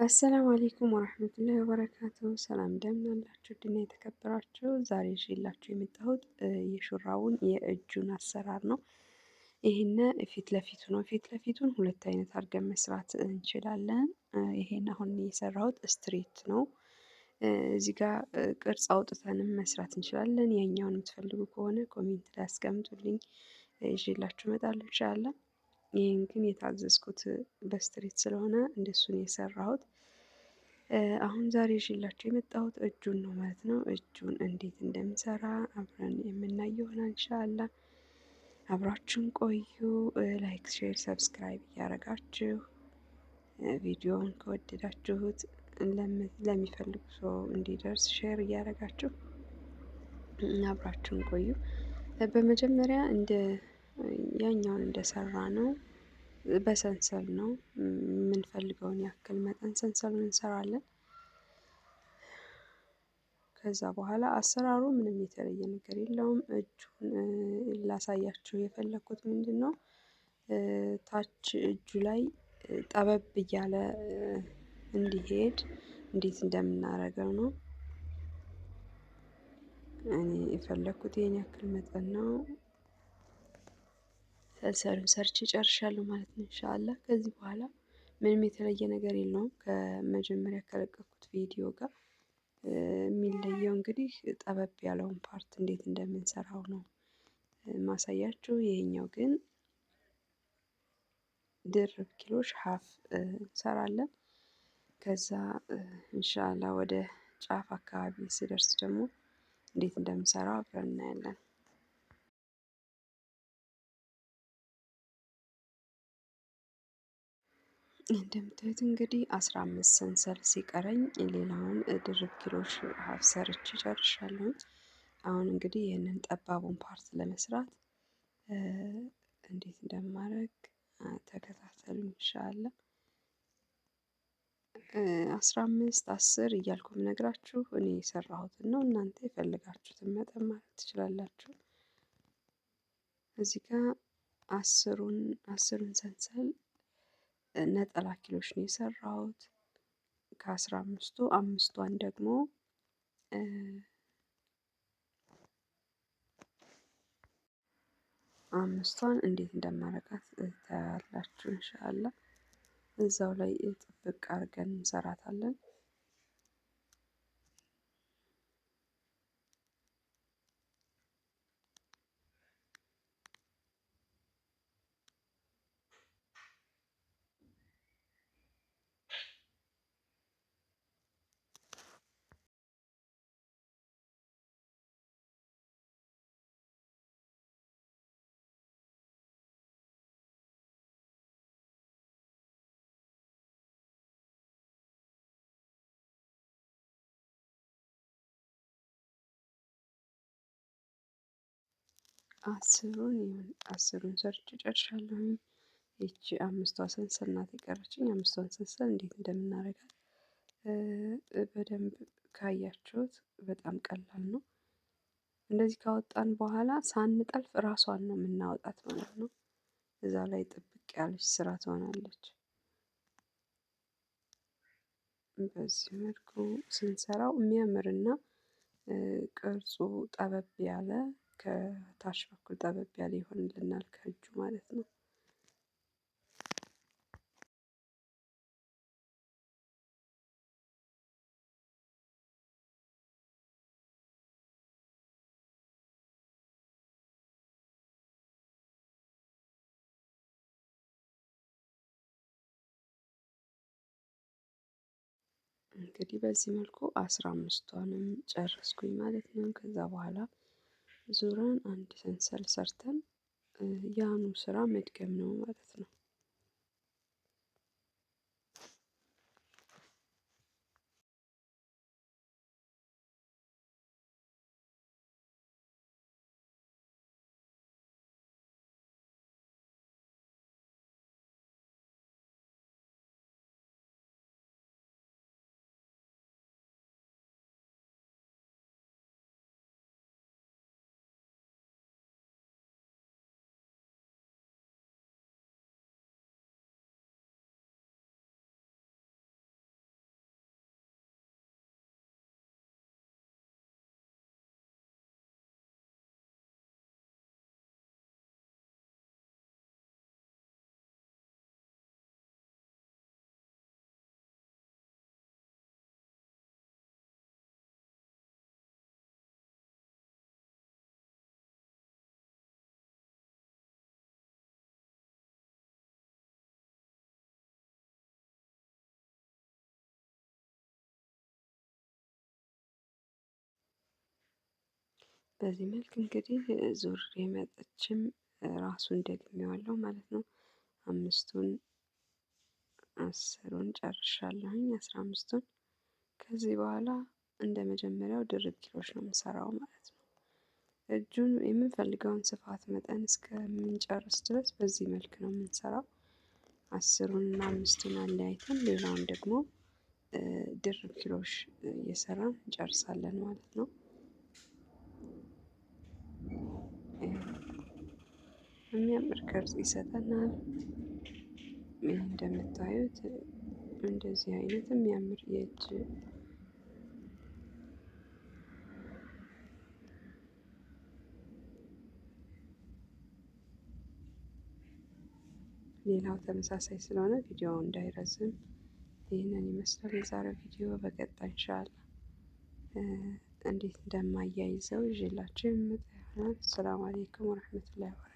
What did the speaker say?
አሰላሙ አለይኩም ወራህመቱላሂ ወበረካቱ። ሰላም እንደምን አላችሁ? ድና የተከበራችሁ ዛሬ ይዤላችሁ የመጣሁት የሹራቡን የእጁን አሰራር ነው። ይሄን ፊት ለፊቱ ነው። ፊት ለፊቱን ሁለት አይነት አድርገን መስራት እንችላለን። ይሄን አሁን የሰራሁት straight ነው። እዚህ ጋር ቅርጽ አውጥተንም መስራት እንችላለን። ያኛውን የምትፈልጉ ከሆነ comment ላይ አስቀምጡልኝ፣ ይዤላችሁ እመጣለሁ ኢንሻአላህ። ይሄን ግን የታዘዝኩት በ straight ስለሆነ እንደሱ ነው የሰራሁት። አሁን ዛሬ ይዤላችሁ የመጣሁት እጁን ነው ማለት ነው። እጁን እንዴት እንደምሰራ አብረን የምናየው ይሆናል ኢንሻአላህ። አብራችሁን ቆዩ። Like፣ share፣ subscribe እያደረጋችሁ ቪዲዮውን ከወደዳችሁት ለሚፈልጉ ሰው እንዲደርስ share እያደረጋችሁ አብራችሁን ቆዩ። በመጀመሪያ እንደ ያኛውን እንደሰራ ነው በሰንሰል ነው የምንፈልገውን ያክል መጠን ሰንሰሉን እንሰራለን። ከዛ በኋላ አሰራሩ ምንም የተለየ ነገር የለውም። እጁን ላሳያችሁ የፈለኩት ምንድን ነው፣ ታች እጁ ላይ ጠበብ እያለ እንዲሄድ እንዴት እንደምናደርገው ነው። እኔ የፈለኩት ይሄን ያክል መጠን ነው። ሰንሰሉን ሰርቼ ጨርሻለሁ ማለት ነው ኢንሻአላህ። ከዚህ በኋላ ምንም የተለየ ነገር የለውም ከመጀመሪያ ከለቀኩት ቪዲዮ ጋር የሚለየው እንግዲህ ጠበብ ያለውን part እንዴት እንደምንሰራው ነው ማሳያችሁ። ይሄኛው ግን ድርብ ኪሎሽ half እንሰራለን። ከዛ ኢንሻአላህ ወደ ጫፍ አካባቢ ስደርስ ደግሞ እንዴት እንደምሰራው አብረን እናያለን። እንደምታዩት እንግዲህ 15 ሰንሰል ሲቀረኝ ሌላውን ድርብ ኪሎሽ half ሰርቼ ጨርሻለሁ። አሁን እንግዲህ ይህንን ጠባቡን part ለመስራት እንዴት እንደማደርግ ተከታተሉ ኢንሻአላህ። 15 10 እያልኩ ነግራችሁ እኔ የሰራሁትን ነው። እናንተ የፈለጋችሁትን መጠን ማለት ትችላላችሁ። እዚህ ጋር አስሩን ሰንሰል ነጠላ ኪሎሽ ነው የሰራሁት። ከ15ቱ አምስቷን ደግሞ አምስቷን እንዴት እንደማረጋት ታያላችሁ ኢንሻአላህ። እዛው ላይ ጥብቅ አድርገን እንሰራታለን። አስሩን ሰርቼ ጨርሻለሁ። ይቺ አምስቷ ሰንሰል ናት የቀረችኝ። አምስቷን ሰንሰል እንዴት እንደምናደርጋት በደንብ ካያችሁት በጣም ቀላል ነው። እንደዚህ ካወጣን በኋላ ሳንጠልፍ ራሷን ነው የምናወጣት ማለት ነው። እዛ ላይ ጥብቅ ያለች ስራ ትሆናለች። በዚህ መልኩ ስንሰራው የሚያምርና ቅርጹ ጠበብ ያለ ከታች በኩል ጠበብ ያለ ይሆንልናል ከእጁ ማለት ነው። እንግዲህ በዚህ መልኩ 15ቷንም ጨረስኩኝ ማለት ነው። ከዛ በኋላ ዙረን አንድ ሰንሰል ሰርተን ያኑ ስራ መድገም ነው ማለት ነው። በዚህ መልክ እንግዲህ ዙሬ መጥቼም ራሱን ደግሜዋለሁ ማለት ነው። 5ቱን 10ን ጨርሻለሁኝ፣ 15ቱን። ከዚህ በኋላ እንደ መጀመሪያው ድርብ ኪሮሽ ነው የምሰራው ማለት ነው። እጁን የምንፈልገውን ስፋት መጠን እስከምንጨርስ ድረስ በዚህ መልክ ነው የምንሰራው። 10ሩን እና 5ቱን አለያይተን ሌላውን ደግሞ ድርብ ኪሮሽ እየሰራን እንጨርሳለን ማለት ነው። የሚያምር ቅርጽ ይሰጠናል። ይህ እንደምታዩት እንደዚህ አይነት የሚያምር የእጅ ሌላው ተመሳሳይ ስለሆነ ቪዲዮው እንዳይረዝም ይህንን ይመስላል የዛሬው ቪዲዮ። በቀጣይ ኢንሻአላህ እንዴት እንደማያይዘው ይዤላችሁ የምመጣ ይሆናል። ሰላም አለይኩም ወረህመቱላሂ ወበረካቱህ።